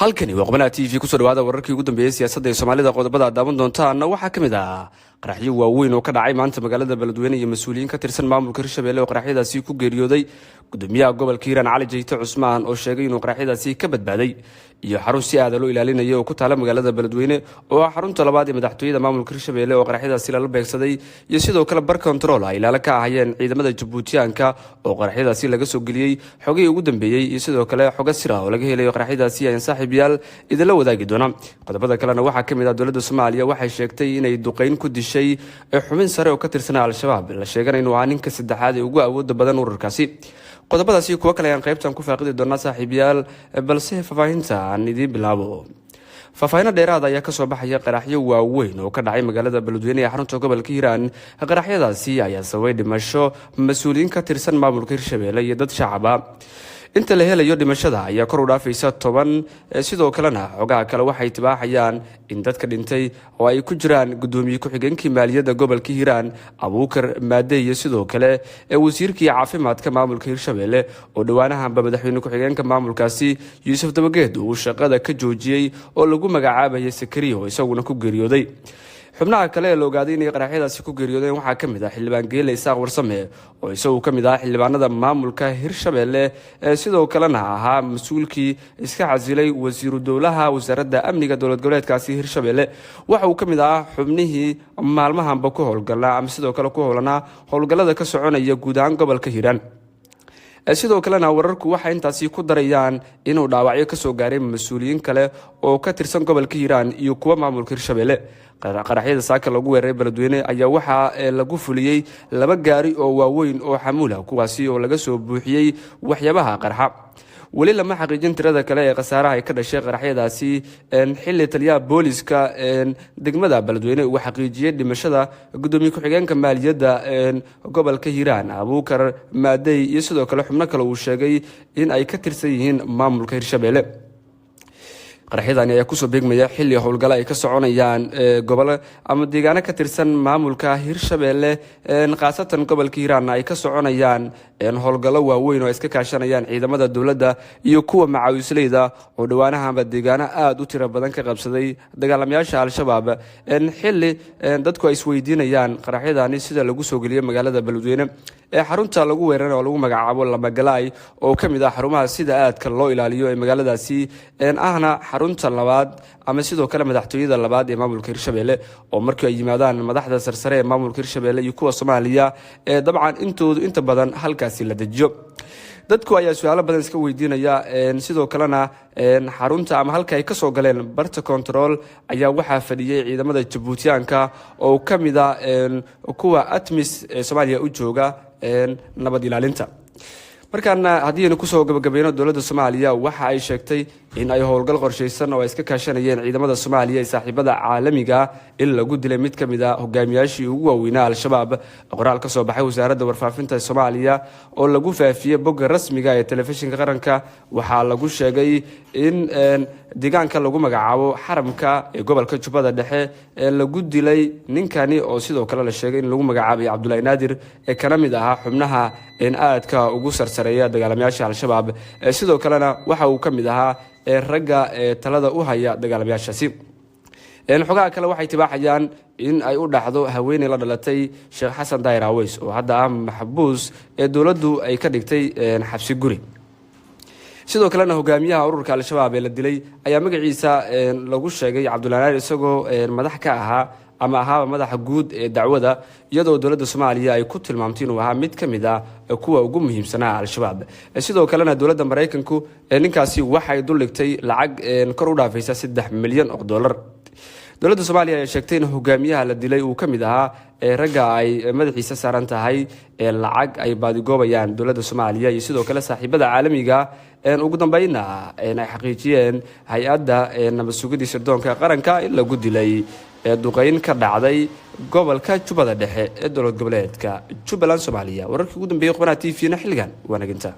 Halkani waa Qubanaha TV. Kusoo dhawaada wararkii ugu dambeeyey siyaasadda ee Soomaalida. Qodobada aad daawan doontaana waxaa ka mid ah qaraxyo waaweyn oo ka dhacay maanta magaalada Beledweyne iyo mas-uuliyiin ka tirsan maamulka Hirshabelle oo qaraxyadaasi ku geeriyooday, gudoomiyaha gobolka Hiiraan Cali Jayte Cusmaan oo sheegay inuu qaraxyadaasi ka badbaaday, iyo xarun si aada loo ilaalinaya oo ku taala magaalada Beledweyne oo ah xarunta labaad ee madaxtooyada maamulka Hirshabelle oo qaraxyadaasi lala beegsaday, iyo sidoo kale bar control ay ilaalo ka ahayeen ciidamada Jabuutiyaanka oo qaraxyadaasi laga soo geliyey. Xogihii ugu dambeeyey iyo sidoo kale xogo sira oo laga helayo qaraxyadaasi ayaan, saaxiibayaal, idinla wadaagi doona. Qodobada kalena waxaa ka mid ah dowladda Soomaaliya waxay sheegtay inay duqeyn ku dishay xubin sare oo ka tirsanaa Al-Shabaab, la sheegana inuu ahaa ninka saddexaad ee ugu awooda badan ururkaasi. Qodobadaasi kuwo kale ayaan qaybtan ku faaqidi doonaa, saaxiibayaal, balse faahfaahinta aan idiin bilaabo. Faahfaahino dheeraada ayaa kasoo baxaya qaraxyo waaweyn oo ka dhacay magaalada Beledweyne ee xarunta gobolka Hiiraan. Qaraxyadaasi ayaa sababay dhimasho mas-uuliyiin ka tirsan maamulka Hirshabelle iyo dad shacaba. Inta la helayo, dhimashada ayaa kor u dhaafaysa 10. Sidoo kalena xogaha kale waxay tibaaxayaan in dadka dhintay oo ay ku jiraan gudoomiye ku-xigeenkii maaliyadda gobolka Hiiraan Abuukar Maade iyo sidoo kale wasiirkii caafimaadka maamulka Hirshabelle oo dhowaanahanba madaxweyne ku-xigeenka maamulkaasi Yuusuf Dabageed uu shaqada ka joojiyey oo lagu magacaabayay Sakariya oo isaguna ku geeriyooday. Xubnaha kale ee la ogaaday inay qaraxyadaasi ku geeriyoodeen waxaa ka mid ah xildhibaan Geele Isaaq Warsame oo isagu ka mid ah xildhibaanada maamulka Hirshabelle, sidoo kalena ahaa mas-uulkii iska casilay wasiiru dowlaha wasaaradda amniga dowlad goboleedkaasi Hirshabelle. Waxa uu ka mid ahaa xubnihii maalmahanba ku howlgalnaa ama sidoo kale ku howlanaa howlgallada ka soconaya guud ahaan gobolka Hiiraan. Sidoo kalena wararku waxay intaasi ku darayaan inuu dhaawacyo kasoo gaaray mas-uuliyiin kale oo ka tirsan gobolka Hiiraan iyo kuwa maamulka Hirshabelle. Qaraxyada saaka lagu weeraray Beledweyne ayaa waxaa lagu fuliyey laba gaari oo waaweyn oo xamuula, kuwaasi oo laga soo buuxiyey waxyaabaha qarxa. Weli lama xaqiijin tirada kale ee khasaaraha ay ka dhashay qaraxyadaasi, xilli taliyaha booliska degmada Beledweyne uu xaqiijiyey dhimashada gudoomiye ku-xigeenka maaliyadda gobolka Hiiraan Abuukar Maadey iyo sidoo kale xubno kale uu sheegay in ay ka tirsan yihiin maamulka Hirshabelle. Qaraxyadani ayaa kusoo beegmaya xilli howlgalo ay ka soconayaan gobolo ama deegaano ka tirsan maamulka Hirshabelle, khaasatan gobolka Hiiraanna ay ka soconayaan howlgallo waaweyn oo ay iska kaashanayaan ciidamada dowladda iyo kuwa macaawisleyda oo dhowaanahanba deegaano aada u tiro badan ka qabsaday dagaalamayaasha Al-Shabaab, xilli dadku ay isweydiinayaan qaraxyadani sida lagu soo geliyay magaalada Beledweyne ee xarunta lagu weeraray oo lagu magacaabo Lamagalaay, oo ka mid ah xarumaha sida aadka loo ilaaliyo ee magaaladaasi, ahna xarunta labaad ama sidoo kale madaxtooyada labaad ee maamulka Hirshabelle, oo markii ay yimaadaan madaxda sarsare ee maamulka Hirshabelle iyo kuwa Soomaaliya ee dabcan intoodu inta badan halkaasi la dejiyo. Dadku ayaa su-aalo badan iska weydiinaya. Sidoo kalena xarunta ama halka ay kasoo galeen barta control ayaa waxaa fadhiyey ciidamada Jabuutiyaanka oo ka mid a kuwa ATMIS ee Soomaaliya u jooga nabad ilaalinta. Markaana haddiiaynu kusoo gabagabayno, dowladda Soomaaliya waxa ay sheegtay in ay howlgal qorshaysan oo ay iska kaashanayeen ciidamada Soomaaliya ee saaxiibada caalamiga in lagu dilay mid ka mid a hogaamiyaashii ugu waaweynaa Al-Shabaab. Qoraal ka soo baxay wasaaradda warfaafinta Soomaaliya oo lagu faafiyey bogga rasmiga ee telefishinka qaranka waxaa lagu sheegay in deegaanka lagu magacaabo Xaramka ee gobolka Jubbada Dhexe ee lagu dilay ninkani, oo sidoo kale la sheegay in lagu magacaabay Cabdulahi Naadir, ee kana mid ahaa xubnaha aadka ugu sarsareeya dagaalamayaasha Al-Shabaab. Sidoo kalena waxa uu ka mid ahaa ragga talada u haya dagaalamayaashaasi. Xogaha kale waxay tibaaxayaan in ay u dhaxdo haweeney la dhalatay Sheekh Xasan Daahir Aweys oo hadda ah maxbuus ee dowladdu ay ka dhigtay xabsi guri. Sidoo kalena hogaamiyaha ururka Al-Shabaab ee la dilay ayaa magaciisa lagu sheegay Cabdullahi, isagoo madax ka ahaa ama ahaaba madaxa guud ee dacwada, iyadoo dowladda Soomaaliya ay ku tilmaamtay inuu ahaa mid ka mid ah kuwa ugu muhiimsanaa Al-Shabaab. Sidoo kalena dowladda Maraykanku ninkaasi waxay duldhigtay lacag kor u dhaafaysa 3 milyan oo dollar. Dowladda Soomaaliya ayaa sheegtay in hogaamiyaha la dilay uu ka mid ahaa ragga ay madaxiisa saaran tahay ee lacag ay baadigoobayaan dowladda Soomaaliya iyo sidoo kale saaxiibada caalamiga. Ugu dambeynna ay xaqiijiyeen hay-adda nabad sugidii sirdoonka qaranka in lagu dilay duqeyn ka dhacday gobolka Jubbada Dhexe ee dowlad goboleedka Jubbaland, Soomaaliya. Wararkii ugu dambeeyey Qubanaha TV-na xilligan waa naginta.